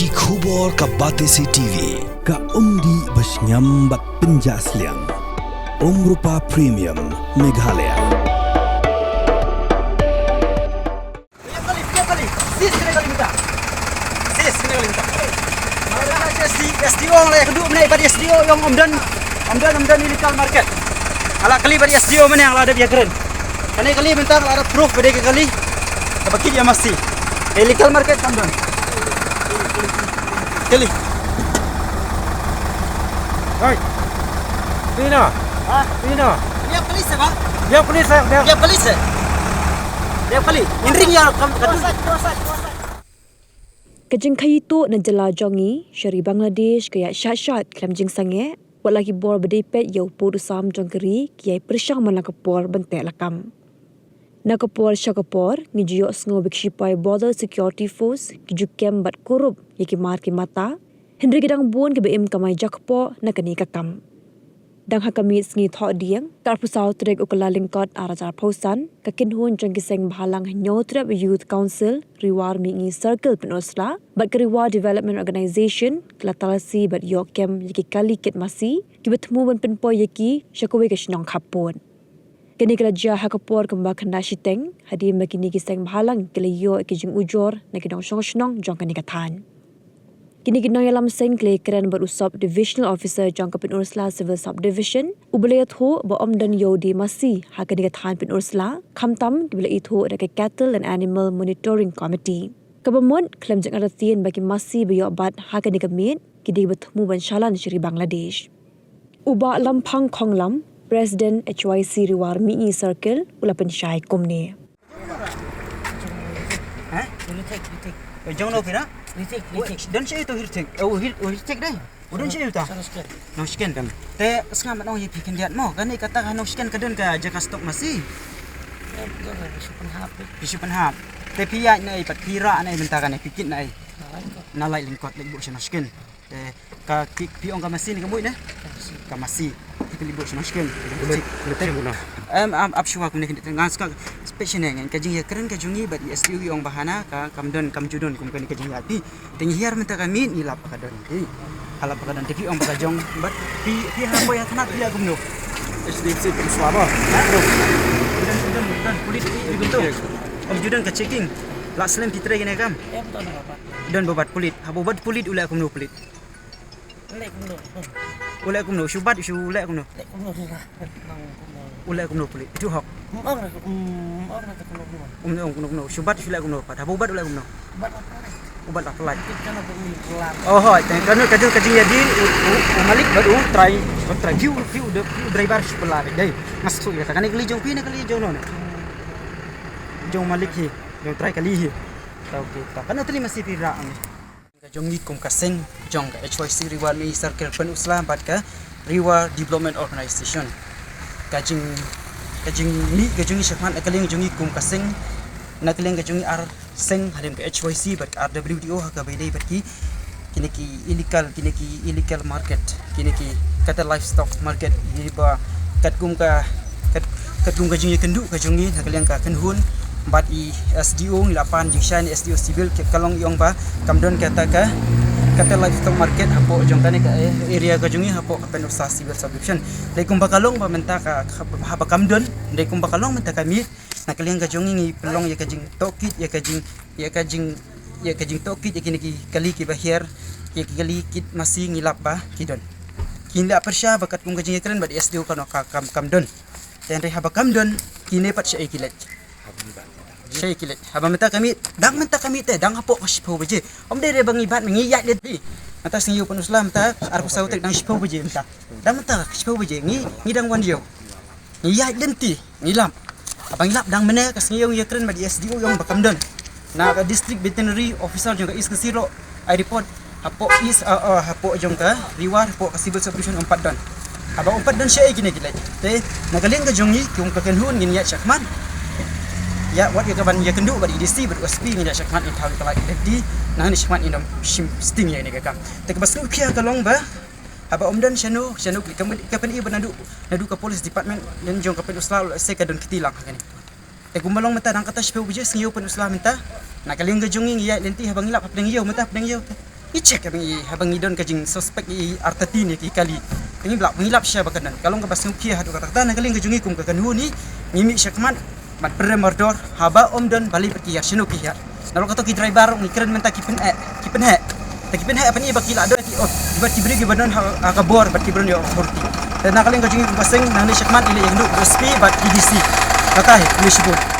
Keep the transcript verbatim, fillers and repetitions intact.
Ki khubor ka Batesi T V, ka umdih ba shngiam bad pynjah sliang. Umrupa Premium, Meghalaya. Sis, kena kali minta. Sis, kena kali minta. S D, S D O, la ïa kynduh mynne bad S D O ïong ym don, ym don, ym don illegal market. Nga la kylli bad S D O mynne, nga la dep ïakren. Kane kali mynta nga la dep proof ba dei ka kali kaba kit ïa masi. Illegal market kam don. Kali. Hoi. Tina. Ha? Tina. Ïa police ba? Ïa police, ïa. Ïa police. Ïa police. Ngin ring ïa kam ka tu. Ka jingkhaii tuh na jylla jong ngi sha ri Bangladesh ka ïaid shah shah khlem jingsangeh, wat la ki bor ba dei peit ïa u pud u sam jong ka ri ki ïai pyrshang man la ka por ban teh lakam. Na ka por sha ka por ngi ju ïohsngew ba ki shipai Border Security Force ki ju kem bad kurup ïa ki mar ki mata, hynrei ki dang bun kiba im kamai jakpoh na kane ka kam. Dang ha ka miet sngi Thohdieng, ka arphew saw tarik u Kyllalyngkot arhajar arphew san, ka kynhun jong ki seng bhalang Hynñiewtrep Youth Council, Ri War Mihngi Circle Pynursla bad ka Ri War Development Organisation ki la talasi bad ïoh kem ïa ki kali kit masi kiba thmu ban pynpoi ïa ki sha kawei ka shnong khappud. Kane ka la jia ha ka por kumba khyndai shiteng hadien ba kine ki seng bhalang ki la ïoh ïa ki jingujor na ki nongshong shnong jong kane ka thaiñ. Kine ki nongïalam seng ki la ïakren bad u Sub Divisional Officer jong ka Pynursla Civil Sub Division, uba la ïathuh ba ym don ïoh die masi ha kane ka thaiñ Pynursla, khamtam kiba la ithuh da ka Cattle and Animal Monitoring Committee. Kaba mut khlem jingartatien ba ki masi ba ïoh bat ha kane ka miet ki dei ba thmu ban shalan sha ri Bangladesh. U Bah Lamphang Khonglam, President H Y C Ri War Mihngi Circle, u la pynshai kumne. Ha? Ritik, Ritik. Eh, jong no phi ra? Ritik, Ritik. Don sha ito Ritik. Oh, Hir-, oh, Ritik dai. Oh, don sha ito. Sa Nongsken. Nongsken. Te sngap mat ong ïa phi khyndiat mo. Kane kata ka Nongsken ka don ka jaka stok masi. Eh, betul, phi shu pynhap. Phi shu pynhap. Te phi ïaid na ei pat phi rah na ei mynta kane phi kit na ei. Na Laitlingkot. Na Laitlingkot leit buh sha Nongsken. Te ka ki phi ong ka masi ne ka muid ne? Ka masi. Ka masi. Te phi leit buh sha Nongsken. Em, ap, ap shuwa kumne khyndiat nga ska special ne ngan ka jingïakren ka jong ngi bad i S D O i ong ba hana ka kam don kam ju don kum kane ka jingïaid phi. Te ngi hiar mynta ka miet ngi lap ka don. Te ha lap ka don te phi ong ba ka jong bad phi, phi ha poi ha thanat phi ïa kumno? H D F C phi swa ba. Ha? Don, don, don, pulit phi kumto. Ym ju don ka checking. La slem phi trei kane kam. Don ba bat pulit. Haba u bat pulit u leh kumno pulit? U leh kumno? U leh kumno? Shu bat, shu leh kumno? Leh kumno shu leh? Nang kumno? U leh kumno pulit? Itu hok. Ong na, ong na kumno kumno. Um, ong kumno kumno. Shu bat, shu leh kumno pat? Haba u bat u leh kumno? Bat la pynlait. U bat la pynlait. Kit kana ba u pynlait. Oh, hoi. Te kano ka jing, ka jingïadei u, u, u malik bad u trai, u trai. Phi u, phi u, phi u driver shu pynlait dei. Nga sngewthuh ïa kata. Kane kali jong phi ne kali jong no ne? Jong malik hi, jong trai kali hi. Ta, okay, ta. Kano tylli masi phi rah ne? Ka jong ngi kum ka seng jong ka H Y C Ri War Mihngi Circle Pynursla bad ka Ri War Development Organisation. Ka jing, ka jingmih ka jong ngi shakhmat na ka liang jong ngi kum ka seng, na ka liang ka jong ngi ar seng hadien ka H Y C bad ka R W D O ha kaba ïadei bad ki, kine ki illegal, kine ki illegal market. Kine ki kata livestock market, ïa ba katkum ka, kat, katkum ka jingïakynduh ka jong ngi na ka liang ka kynhun bad i S D O ngi la pan jingshai na S D O Civil ka long i ong ba kam don kata ka, kata livestock market hapoh jong kane ka, eh, area ka jong ngi hapoh ka Pynursla Civil Subdivision. Dei kumba ka long ba mynta ka, ka haba kam don, dei kumba ka long mynta ka miet na ka liang ka jong ngi ngi pynlong ïa ka jingtohkit, ïa ka jing, ïa ka jing, ïa ka jingtohkit ïa kine ki kali kiba hiar, ïa ki kali kit masi ngi lap ba ki don. Ki la pyrshah ba katkum ka jingïakren bad S D O kano ka kam, kam don. Te hynrei haba kam don kine pat shaei ki leit. Shaei ki leit. Haba mynta ka miet, dang mynta ka miet te dang hapoh ka shiphew baje. Ym dei re ba ngi bat ngi ïaid lynti. Mynta sngi u Pynursla mynta arphew saw tarik dang shiphew baje mynta. Dang mynta ka shiphew baje ngi, ngi dang wan ïew. Ngi ïaid lynti, ngi lap. Haba ngi lap dang mynne ka sngi ïew ngi ïakren bad i S D O i ong ba kam don. Na ka District Veterinary Officer jong ka East Khasi Hills ai report hapoh East, ah, ah, hapoh jong ka Ri War, hapoh ka Civil Subdivision ym pat don. Haba ym pat don shaei kine ki leit. Te na ka liang ka jong ngi kum ka kynhun ngin ïaid shakhmat. Ïa wat ïa ka ban ïakynduh bad i D C bad u S P ngin ïaid shakhmat ngin thaw ïa ka light identity. Nangne shakhmat ngin ym shim sting ïa kane ka kam. Te kaba sngewkhia ka long ba haba ym don shano, shano ka, ka pyni ba naduh, naduh ka police department lane jong ka Pynursla lehse ka don kti lang ha kane. Te kumba long mynta dang kata shiphew baje sngi ïew Pynursla mynta. Na ka liang ka jong ngi ngi ïaid lynti haba ngi lap hapdeng ïew mynta hapdeng ïew te. Ngi check, haba ngi, haba ngi don ka jingsuspect ïa i artatien ïa ki kali. Ngi lap, ngi lap shisha ba kan don. Ka long kaba sngewkhia haduh katta katta. Na ka liang ka jong ngi kum ka kynhun, ngi mih shakhmat ban pynrem mardor haba ym don balei pat ki hiar, shano ki hiar. Nalor kato ki driver ruh ngi kren mynta ki pyneh, ki pyneh. Te ki pyneh pyneh ba ki la don ki, oh, bad ki briew kiba don ha, ha ka bor bad kiba don ïa authority. Te na ka liang ka jong ngi kum ka seng nangne shakhmat ngi leit ïakynduh bad S P bad ki D C. Kata hi, khublei shibun.